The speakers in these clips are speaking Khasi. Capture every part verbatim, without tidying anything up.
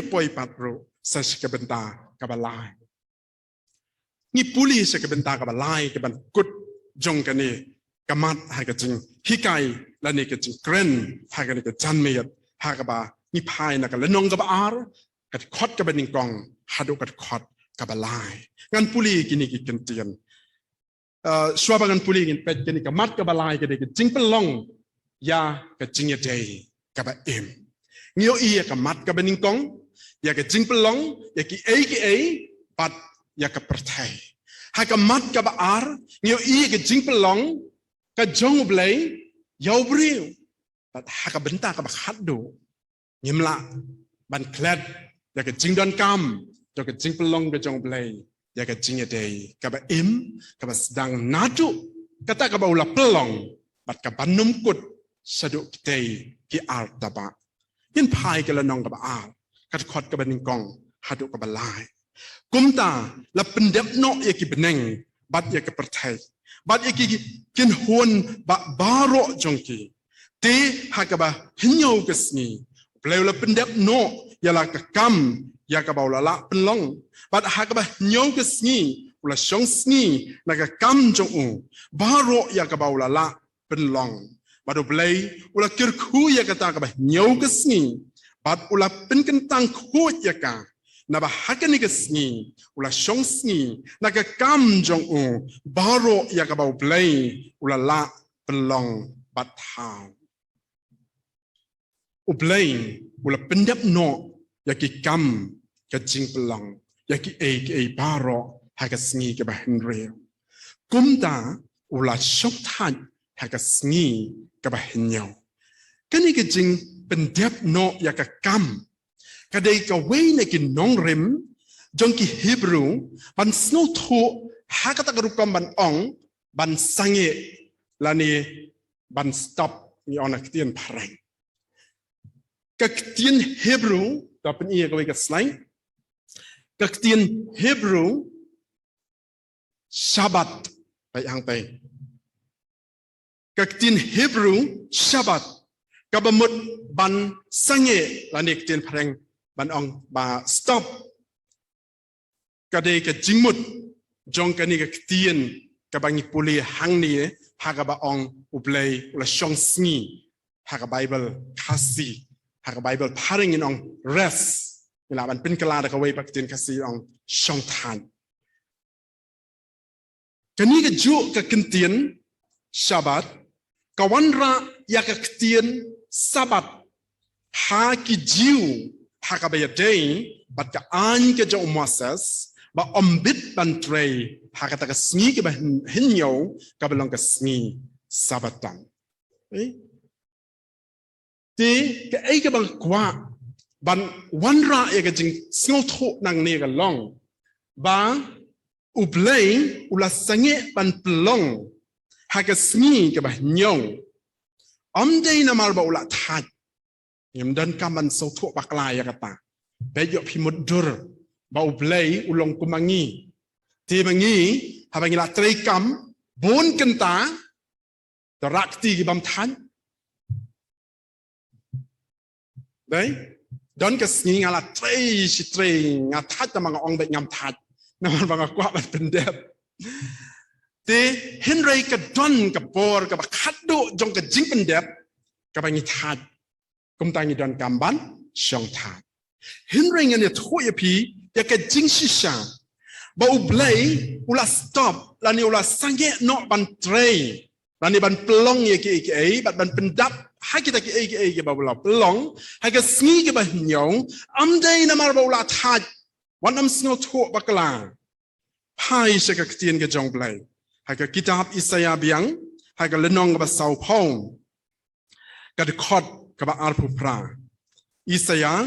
poi pat ruh sa sha ka bynta kaba lai. Ngi pule sha ka bynta kaba lai kaban kut jong kane ka mat ha ka jinghikai lane ka jingkren ha kane ka janmiet, ha kaba ngi phai na ka lynnong kaba ar, ka dkhot kaba nyngkong haduh ka dkhot kaba lai. Ngan pule kine ki kyntien. Uh, shuwa ba ngan pule ngin peit kane ka mat kaba lai, ka dei ka jingpynlong ïa ka jingïadei kaba im. Ngi ïohi ïa ka mat kaba nyngkong ïa ka jingpynlong ïa kiei kiei bad ïa ka pyrthei. Ha ka mat kaba ar ngi ïohi ïa ka jingpynlong ka jong U Blei ïa u briew. Bad ha ka bynta kaba khatduh ngim lah ban klet ïa ka jingdonkam jong ka jingpynlong ka jong U Blei ïa ka jingïadei kaba im, kaba sdang naduh kata kaba u la pynlong bad kaban ym kut shaduh kitei ki ar tabak. Ngin phai ka lynnong kaba ar, ka dkhot kaba nyngkong haduh kaba lai. Kumta la pyndep noh ïa ki bneng bad ïa ka pyrthei bad ïa ki kynhun ba baroh jong ki. Te ha kaba hynñiew ka sngi U Blei u la pyndep noh ïa la ka kam ïa kaba u la lah pynlong. Bad ha kaba hynñiew ka sngi u la shong sngi na ka kam jong u baroh ïa kaba u la lah pynlong. Bad U Blei u la kyrkhu ïa kata kaba hynñiew ka sngi bad u la pynkyntang khuid ïa ka. Naba ha kane ka sngi u la shong sngi na ka kam jong u baroh ïa kaba U Blei u la lah pynlong bad thaw. U Blei u la pyndep noh ïa ki kam ka jingpynlong ïa kiei kiei baroh ha ka sngi kaba hynriew. Kumta u la shong thait ha ka sngi kaba hynñiew. Kane ka jingpyndep noh ïa ka kam ka dei kawei na ki nongrim jong ki Hebru ban sngewthuh ha kata ka rukom ban ong ban sangeh lane ban stop, ngi ong na ktien phareng. Ka ktien Hebru, to pyni ïa kawei ka slide. Ka ktien Hebru Shabbat, peit hangtei. Ka ktien Hebru Shabbat kaba mut ban sangeh lane ktien phareng ban ong ba stop. Ka dei ka jingmut jong kane ka ktien kaba ngi pule hangne ha kaba ong U Blei u la shong sngi. Ha ka Baibl Khasi, ha ka Baibl phareng ngin ong rest. Ngi lah ban pynkylla da kawei pat ka ktien Khasi ong shong thait. Kane kajuh ka ktien Shabbat ka wanrah ïa ka ktien Sabbath ha ki Jiw ha kaba ïadei bad ka aiñ ka jong u Moses ba ym bit ban trei ha kata ka sngi kaba hyn-, hynñiew kaba long ka sngi Sabbaton. Eh? Te kaei kaba nga kwah ban wanrah ïa ka jingsngewthuh nangne ka long ba U Blei u la sangeh ban pynlong ha ka sngi kaba hynñiew. Ym dei namar ba u la thait. Ngim donkam ban sngewthuh bakla ïa kata. Peit ïoh phi mutdur ba U Blei u long kum ma ngi. Te ma ngi haba ngi la trei kam bun kynta, to rah kti ki bym thait. Dei? Don ka sngi nga la trei shi trei, nga thait, namar nga ong beit ngam thait. Namar ba nga kwah ban pyndep. Te hynrei ka don ka por kaba khatduh jong ka jingpyndep kaba ngi thait. Kumta ngi donkam ban shong thait. Hynrei ngan ïathuh ïa phi ïa ka jingshisha ba U Blei u la stop lane u la sangeh noh ban trei lane ban pynlong ïa kiei kiei bad ban pyndap ha kita kiei kiei kiba u la pynlong ha ka sngi kaba hynñiew. Ym dei namar ba u la thait. Wat nym sngewthuh bakla. Phai sha ka ktien ka jong U Blei ha ka kitab Isaïah biang, ha ka lynnong kaba sawphew, ka dkhot kaba arphew phra. Isaïah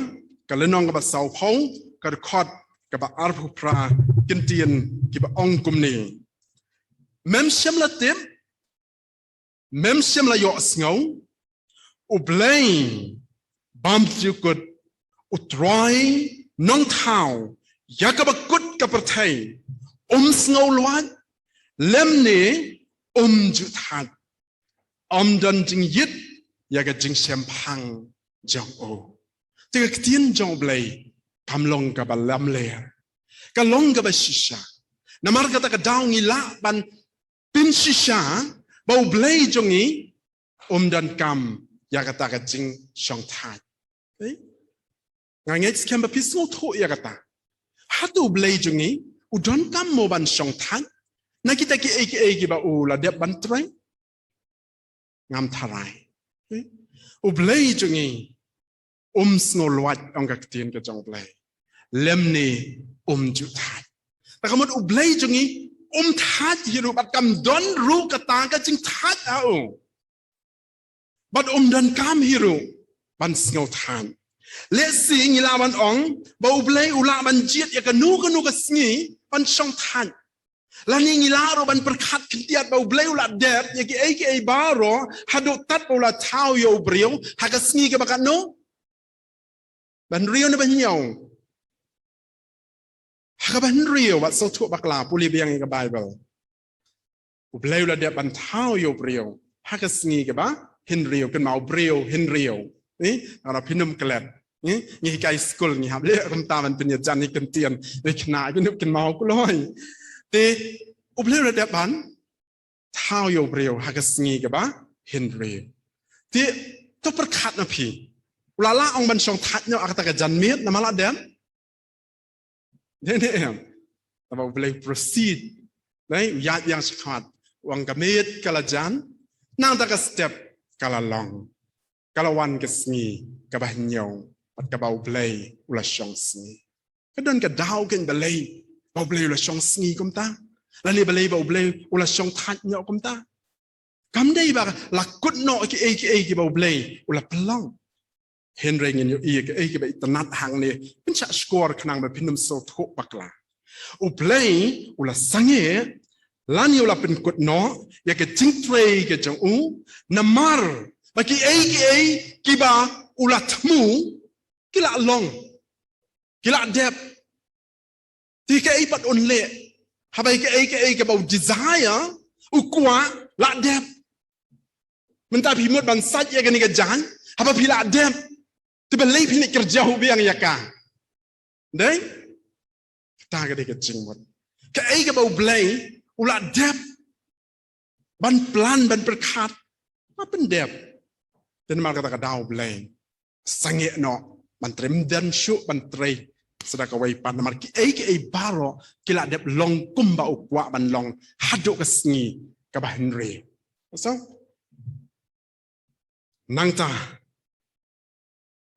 ka lynnong kaba sawphew, ka dkhot kaba arphew phra, ki ktien kiba ong kumne: Mem shym la tip, mem shym la ïohsngew, U Blei bymjukut, U Trai Nongthaw ïa kaba kut ka pyrthei, um sngew luid lymne um ju thait. Ym don jingïit ïa ka jingshemphang jong u. Te ka ktien jong U Blei kam long kaba lamler. Ka long kaba shisha. Namar kata ka daw ngi lah ban pynshisha ba U Blei jong ngi um donkam ïa kata ka jingshongthait. Eh? Nga ngeit skhem ba phi sngewthuh ïa kata. Hato U Blei jong ngi u donkam mo ban shongthait na kita kiei kiei kiba u la dep ban trei? Ngam tharai. Eh? U Blei jong ngi um sngewlwait, ong ka ktien ka jong U Blei. Lymne um ju thait. Ta ka mut U Blei jong ngi um thait hi ruh bad kam don ruh kata ka jingthait ha u. Bad um donkam hi ruh ban sngewthait. Lehse ngi lah ban ong ba U Blei u lah ban jied ïa kano kano ka sngi ban shongthait. Lane ngi lah ruh ban pyrkhat khyndiat ba U Blei u la dep ïa kiei kiei baroh haduh tad ba u la thaw ïa u briew ha ka sngi kaba katno? Ba hynriew ne ba hynñiew? Ha kaba hynriew, wat sngewthuh bakla, pule biang ïa ka Baibl. U Blei u la dep ban thaw ïa u briew ha ka sngi kaba hynriew, kynmaw, briew hynriew. Eh, ynda phin ym klet, eh, ngi hikai skul ngi hap leh kumta ban pynïajan ïa ki ktien, eh, khynnah kin ym kynmaw kloi. Te U Blei u la dep ban thaw ïa u briew ha ka sngi kaba hynriew. Te to pyrkhat na phi. U la lah ong ban shongthait noh ha kata ka janmiet, namar la dep? Dei ne em? Tangba U Blei u proceed. Dei, u ïaid ïa shakhmat. U ong ka miet ka la jan, nangta ka step ka la long. Ka la wan ka sngi kaba hynñiew, bad kaba U Blei u la shong sngi. Ka don ka daw kein balei ba U Blei u la shong sngi kumta? Lane balei ba U Blei u la shongthait noh kumta? Kam dei ba la kut noh kiei kiei kiba U Blei u la pynlong. Hynrei ngin ïohi ïa kiei kiba itynnad hangne, pynshah shkor khnang ba phin ym sngewthuh bakla. U Blei u la sangeh lane u la pynkut noh ïa ka jingtrei ka jong u, namar ba kiei kiei kiba u la thmu ki la long, ki la dep. Te kaei pat un leh haba kaei kaei kaba u desire, u kwah, la dep? Mynta phi mut ban sait ïa kane ka jaiñ haba phi la dep. Te balei phin leit kyrjaw biang ïa ka? Dei? Kata ka dei ka jingmut. Kaei kaba U Blei u la dep ban plan, ban pyrkhat, ma pyndep. Te namar kata ka daw U Blei sangeh noh ban trei, ym don shuh ban trei sa da kawei pat, namar kiei kiei baroh ki la dep long kumba u kwah ban long haduh ka sngi kaba hynriew. So, nangta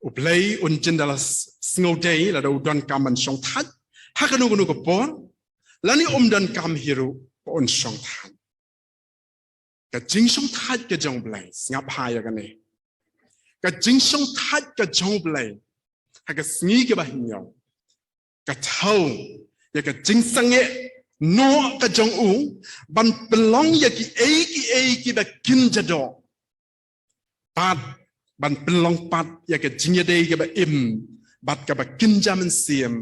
U Blei un jin da la s-, sngewdei, lada u donkam ban shongthait ha kano kano ka por, lane um donkam hi ruh, un shongthait. Ka jingshongthait ka jong U Blei, sngap bha ïa kane. Ka jingshongthait ka jong U Blei ha ka sngi kaba hynñiew ka thew ïa ka jingsangeh noh ka jong u ban pynlong ïa kiei kiei kiba kynja doh, bad ban pynlong pat ïa ka jingïadei kaba im bad kaba kynja mynsiem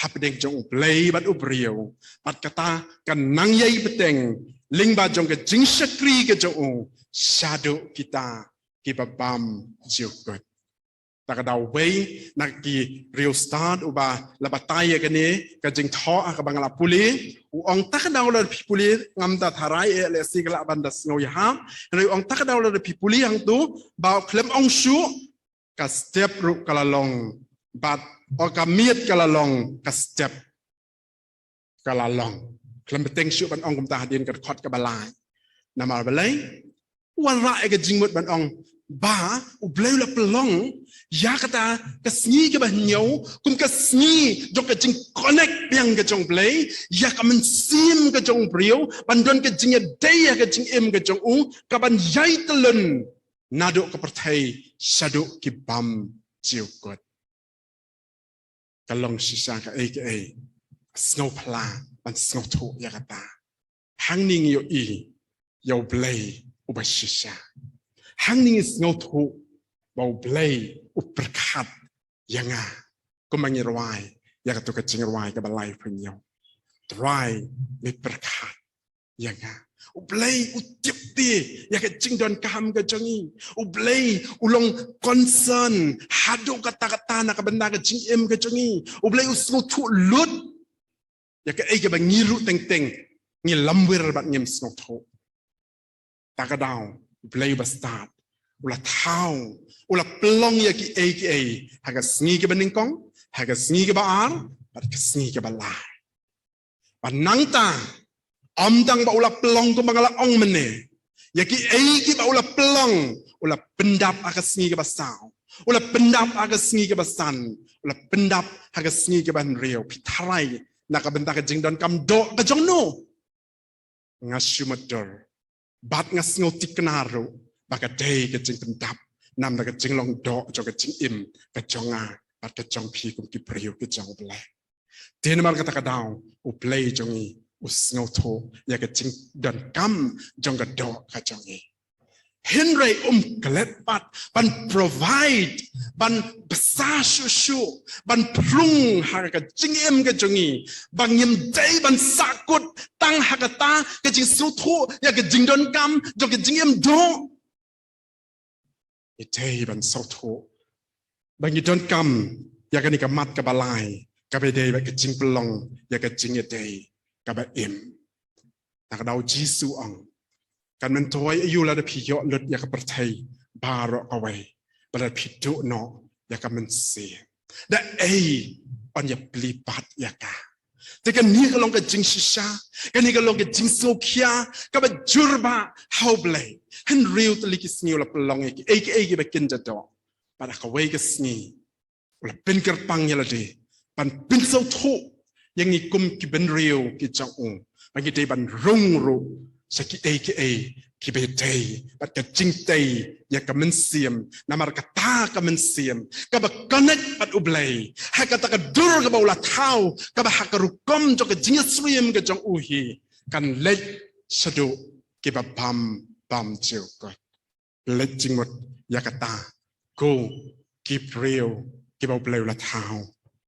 hapdeng jong U Blei bad u briew, bad kata ka nang ïai bteng lyngba jong ka jingshakri ka jong u shaduh kita kiba bam jukut. Ta ka daw wei na ki riewstad uba la batai ïa kane ka jingthoh ha kaba nga la pule, u ong, ta ka daw lada phi pule, ngam da tharai eh, lehse ka lah ban da sngew ïahap. Hynrei u ong, ta ka daw lada phi pule hangto, ba u khlem ong shuh, ka step ruh ka la long, bad, o, ka miet ka la long, ka step ka la long. Khlem bteng shuh ban ong kumta hadien ka dkhot kaba lai. Namar balei? Wanrah ïa ka jingmut ban ong ba U Blei u la pynlong ïa kata ka sngi kaba hynñiew kum ka sngi jong ka jingconnect biang ka jong U Blei ïa ka mynsiem ka jong u briew, ban don ka jingïadei ïa ka jingim ka jong u, kaban ïai tyllun naduh ka pyrthei shaduh ki bam jukut. Ka long shisha kaei kaei. Sngewphylla ban sngewthuh ïa kata. Hangne ngi ïohi ïa U Blei uba shisha. Hangne ngi sngewthuh ba U Blei u pyrkhat ïa nga. Kumba ngi rwai ïa kato ka jingrwai kaba laiphew hynñiew. Trai, me pyrkhat ïa nga. U Blei u tip te ïa ka jingdonkam ka jong ngi. U Blei u long concern haduh katta katta na ka bynta ka jingim ka jong ngi. U Blei u sngewthuh lut ïa kaei kaba ngi ruh teng teng ngi lamwir bad ngim sngewthuh. Ta ka daw U Blei uba stad u la thaw, u la pynlong ïa kiei kiei ha ka sngi kaba nyngkong, ha ka sngi kaba ar bad ka sngi kaba lai. Bad nangta, ym tang ba u la pynlong kumba nga la ong mynne, ïa kiei kiba u la pynlong, u la pyndap ha ka sngi kaba saw, u la pyndap ha ka sngi kaba san, u la pyndap ha ka sngi kaba hynriew. Phi tharai na ka bynta ka jingdonkam doh ka jong no? Nga shu mutdur bad nga sngewthikna ruh ba ka dei ka jingpyndap namar ka jinglong doh jong ka jingim ka jong nga bad ka jong phi kum ki briew ka jong U Blei. Te namar kata ka daw U Blei jong ngi u sngewthuh ïa ka jingdonkam jong ka doh ka jong ngi. Hynrei um klet pat ban provide, ban bsa shuh shuh, ban pynlong ha ka jingim ka jong ngi, ba ngim dei ban sahkut tang ha kata ka jingsngewthuh ïa ka jingdonkam jong ka jingim doh. Ngi dei ban sngewthuh ba ngi donkam ïa kane ka mat kaba lai, kaba dei bad ka jingpynlong ïa ka jingïadei kaba im. Ta ka daw Jisu ong, kan myntoi aïu lada phi ïoh lut ïa ka pyrthei baroh kawei, ba lada phi duh noh ïa ka mynsiem, da ei yn ïa plie pat ïa ka? Te kane ka long ka jingshisha, kane ka long ka jingsngewkhia kaba jur bha ha U Blei. Hynriew tylli ki sngi u la pynlong ïa kiei kiei kiba kin da doh. Bad ha kawei ka sngi u la pynkyrpang ïa lade ban pynsngewthuh ïa ngi kum ki bynriew ki jong u, ba ngi dei ban rung ruh sha kiei kiei kiba dei bad ka jingtei ïa ka mynsiem. Namar kata ka mynsiem kaba connect bad U Blei, ha kata ka dur kaba u la thaw, kaba ha ka rukom jong ka jingïasyriem ka jong u hi kan leit shaduh kiba bam bam jingkoit. Leit jingmut ïa kata ko ki briew kiba U Blei u la thaw